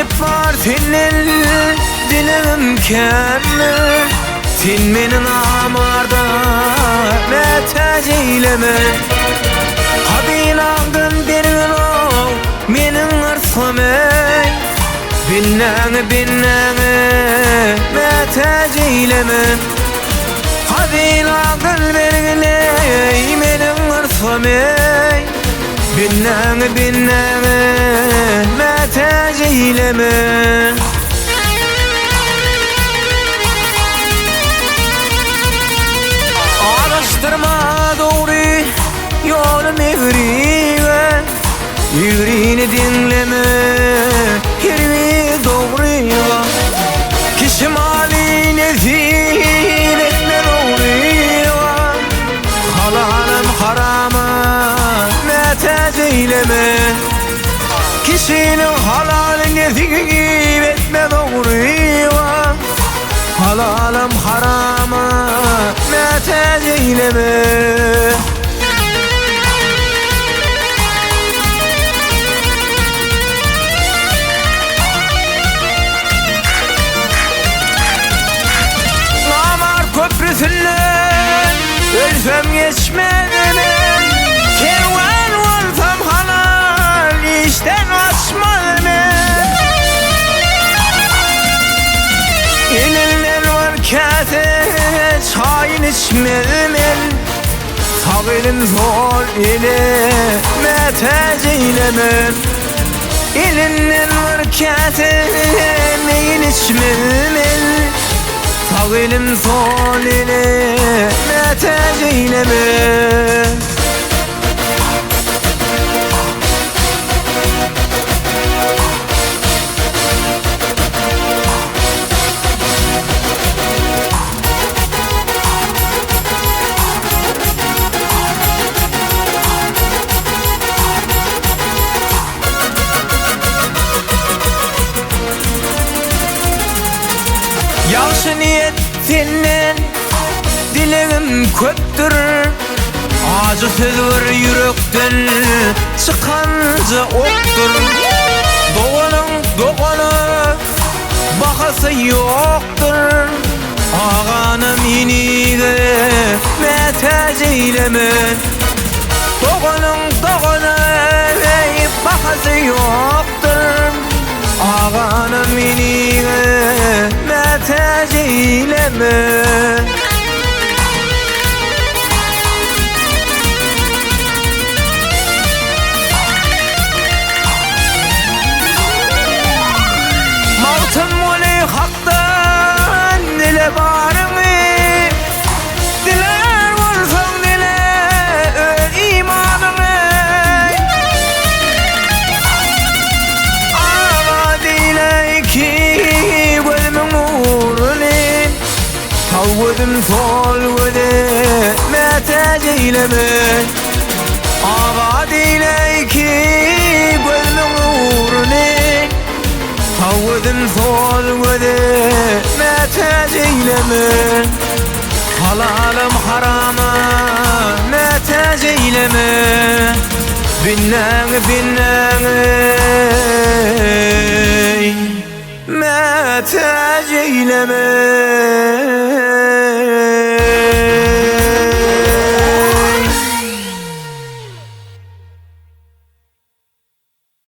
Jepbar senden dilegim kändir Sen meni namarda mätäç eýleme Hazynaňdan bergin-ow meniň yrsgym eý Bendäňi bendäňe mätäç eýleme Hazynaňdan bergin eý meniň yrsgym eý Bendäňi bendäňe mätäç eýleme. Azaşdyrma dogry ýolum egrige, Egrini diňleme her bir dogryga. Kişi maly nesip etmez ogryga. Halalam harama mätäç eýleme. Kişiniň halaly nesip etmez ogryga. Halalam harama mätäç eýleme. Namart köprüsinden ölsem geçmez men Kerwen bolsam halal işden gaçmaz men Elinden bir käse çaýyn içmez men Sag elim sol ele mätäç eýleme Elinden bir käse meýin içmez men Sag elim sol ele mätäç eýleme. Ýagşy niýet senden dilegim köpdür Ajy söz bir ýürekden çykanja okdur Doganyň dogana bahasy ýokdur Aganam inige mätäç eýleme Doganyň dogana bahasy ýokdur Aganam inige mätäç eýleme. Magtymguly Hakdan dile baryňy, Dilär bolsaň dile öz imanyňy. Abat eýle iki gözümiň nuruny, Sag gözüm sol göze mätäç eýleme. Abat eýle iki gözümiň nuruny, Sag gözüm sol göze mätäç eýleme. Halalam harama mätäç eýleme. Bindäňi bindäňi mätäç eýleme.